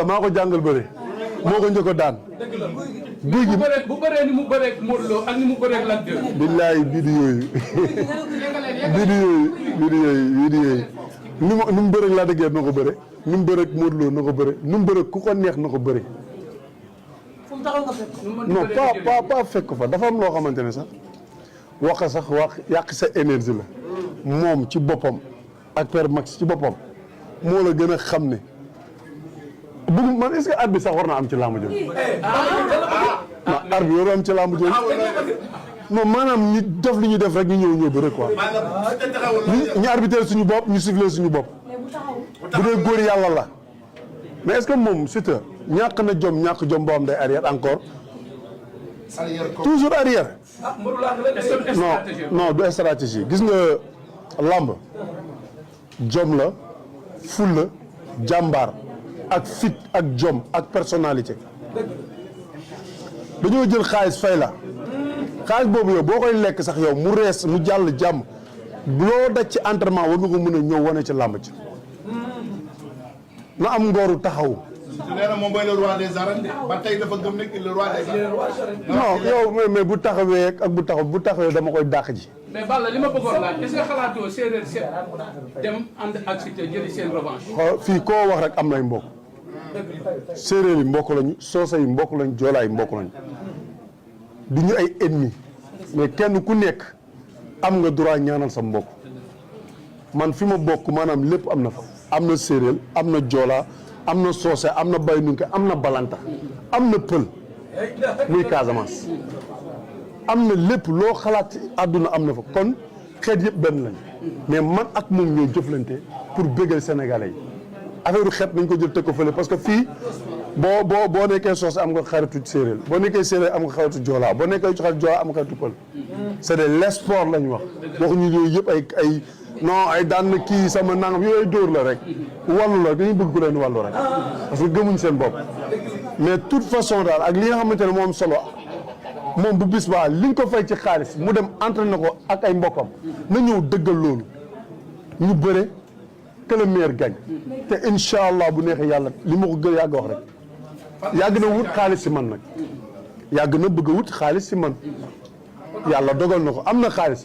Siteu maa ko jàngal bëre moo ko njëkk a daan. guy gi bu bëree ni mu bëree Modou Lo ak ni mu bëree Lac 2. billaay vidéo yi ni mu bëreeg Lac de Guiers na ko bëre ni mu bëreeg Modou Lo na ko bëre ni mu bëreeg ku ko neex na ko bëre. non pas fekk fa dafa am loo xamante ne sax wax yàq sa énergie la moom ci boppam ak Père Max ci boppam moo la gën a xam ne bëgg man est-ce que arbitre sax war na am ci làmb jooju. non arbitre waru am ci làmb jooju non maanaam ñi def li ñuy def rek ñu ñëw bëre quoi ñu arbitrer suñu bopp ñu siffler suñu bopp bu dee góor yàlla la mais est-ce que moom Siteu ñàkk na ñàkk jom boo am day arrière encore toujours arrière non du stratégie gis nga làmb jom la ful la jàmbaar ak fit ak jom ak personnalité dañoo jël xaalis fay la xaalis boobu yow boo koy lekk sax yow mu rees mu jàll jàmm loo daj ci entraînement war nga ko mën a ñëw wane ci làmb ci na am ngooru taxaw. nee na moom mooy le roi des arènes ba tey dafa gëm ne le roi des arènes. non yow mais bu taxawee ak bu taxawee dama koy dàq ji. mais Balla li ma bëggoon laaj est-ce que xalaatoo séeréer seet dem ànd ak Siteu jëli seen revanche. fii koo wax rek am nay mbokk séeréer yi mbokk lañu soose yi mbokk lañu joolaa yi mbokk lañu du ñu ay ennemis mais kenn ku nekk am nga droit ñaanal sa mbokk man fi ma bokk maanaam lépp am na fa. am na séeréer am na joolaa am na soose am na baynunke am na balanta am na pël muy Casamance am na lépp loo xalaat ci àdduna am na fa kon xeet yëpp benn lañ mais man ak moom ñoo jëflante pour bégal sénégalais yi affaire xeet nañ ko jël teg ko fële parce que fii boo nekkee soose am nga xaritu séeréer boo nekkee séeréer am nga xaritu joolaa boo nekkee xaritu joolaa am nga xaritu pël c'est de l'espoir lañ wax waxuñu yooyu yëpp ay non ay daan na kii sama nangam yooyu dóor la rek wàllu la dañuy bëgg ku leen wàllu rek parce que gëmuñ seen bopp mais toute façon daal ak li nga xamante ne moom solo moom bu bis baa liñ ko fay ci xaalis mu dem entraîné ko ak ay mbokkam na ñëw dëggal loolu ñu bëre que le meilleur gagne te incha allah bu neexee yàlla li ma ko gën yàgg wax rek yàgg na wut xaalis si man nag yàgg na bëgg a wut xaalis si man yàlla dogal na ko am na xaalis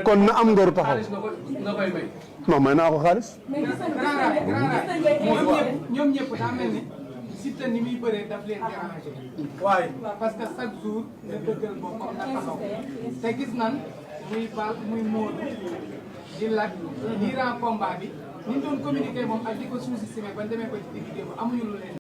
kon na am ngoru taxaw non may naa ko xaalis. ñoom ñëpp daa mel ni Siteu ni muy bëree daf leen déranger. waaye parce que chaque jour nga dëggal boppam nga taxaw te gis nan muy Bal muy Modou di Lac durant combat bi ni ñu doon communiquer moom ak di ko sous-estimer ba demee ko ci digg amuñu lu leen